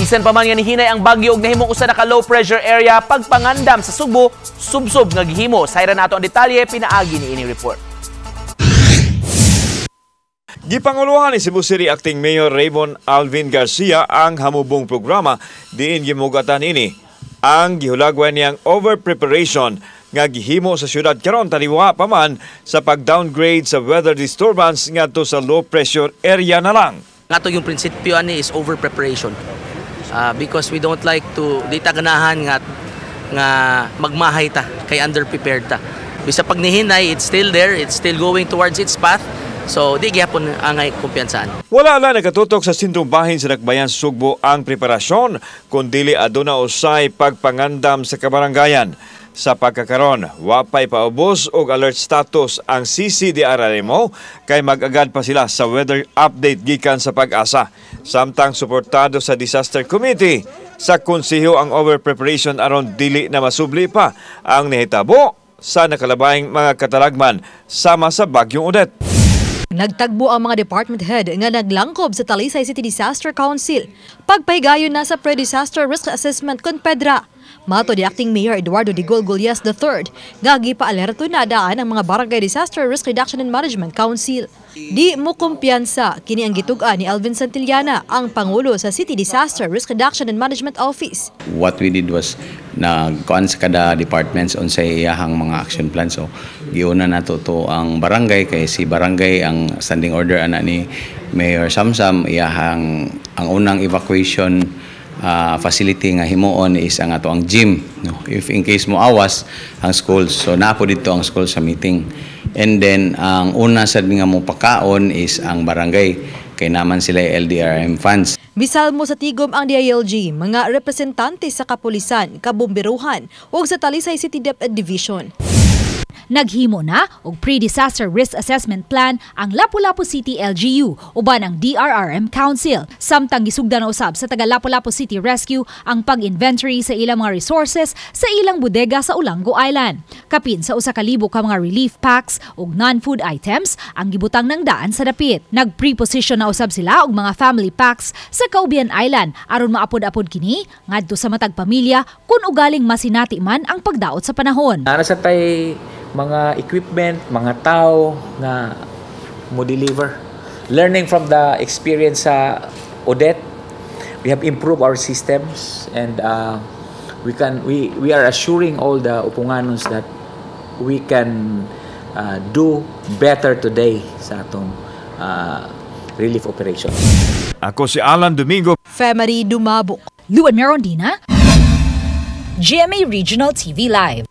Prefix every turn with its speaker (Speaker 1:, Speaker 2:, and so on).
Speaker 1: Bisan pa man nga nihinay ang bagyo ug nahimong usa na ka low pressure area, pagpangandam sa Sugbo subsob nga gihimo. Sayran nato ang detalye pinaagi niining report.
Speaker 2: Gipanguluhan ni Cebu City Acting Mayor Raymond Alvin Garcia ang hamubong programa diin gimugatan ini ang gihulagway niyang over-preparation nga gihimo sa syudad karon taliwa pa man sa pag-downgrade sa weather disturbance ngadto sa low pressure area na lang.
Speaker 3: Nga yung prinsipyo ani is over preparation. Because we don't like to, di ta ganahan nga magmahay ta kay underprepared ta. Bisa pag nihinay, it's still there, it's still going towards its path. So di gihapon angay kumpiyansaan.
Speaker 2: Wala lang nakatutok sa sentrong bahin sa Dakbayan sa Sugbo ang preparasyon, kundili aduna usay pagpangandam sa kabarangayan. Sa pagkakaron, wa pa'y paubos og alert status ang CCDRRMO kay mag-agad pa sila sa weather update gikan sa PAGASA. Samtang suportado sa Disaster Committee sa konseho ang over-preparation aron dili na masubli pa ang nahitabo sa nakalabayng mga katalagman sama sa Bagyong Odette.
Speaker 4: Nagtagbo ang mga department head nga naglangkob sa Talisay City Disaster Council. Pagpahigayon na sa pre-disaster risk assessment kon PEDRA. Matod ni Acting Mayor Eduardo Digol Gullas III, nga gipaalerto na daan ang mga Barangay Disaster Risk Reduction and Management Council. Di mo kumpiyansa, kini ang gitug-an ni Alvin Santillana, ang Pangulo sa City Disaster Risk Reduction and Management Office.
Speaker 5: What we did was nagkuan sa kada departments unsay iyahang mga action plan. So giuna nato to ang barangay kay si barangay ang standing order ana ni Mayor Samsam, iyahang ang unang evacuation facility nga himuon is ang ato ang gym, no, if in case mo awas ang schools. So naa po dito ang school sa meeting, and then ang una sad nga mo pakaon is ang barangay kay naman sila LDRM funds.
Speaker 4: Misalmo sa tigom ang DILG, mga representante sa kapulisan, kabomberuhan ug sa Talisay City DepEd Division.
Speaker 6: Naghimo na og pre-disaster risk assessment plan ang Lapu-Lapu City LGU uban ang DRRM Council. Samtang gisugdan na usab sa taga Lapu-Lapu City Rescue ang pag-inventory sa ilang mga resources sa ilang bodega sa Olango Island. Kapin sa 1,000 ka mga relief packs ug non-food items ang gibutang ng daan sa dapit. Nag-preposition na usab sila og mga family packs sa Caubian Island aron maapod-apod kini ngadto sa matag pamilya kung ugaling masinati man ang pagdaot sa panahon.
Speaker 7: Naa sa tay mga equipment, mga tao nga mo deliver. Learning from the experience sa Odette, we have improved our systems and we can we are assuring all the Uponganons that we can do better today sa atong relief operations.
Speaker 2: Ako si Alan Domingo.
Speaker 4: Femery Dumabok.
Speaker 6: Luan Merondina, GMA Regional TV Live.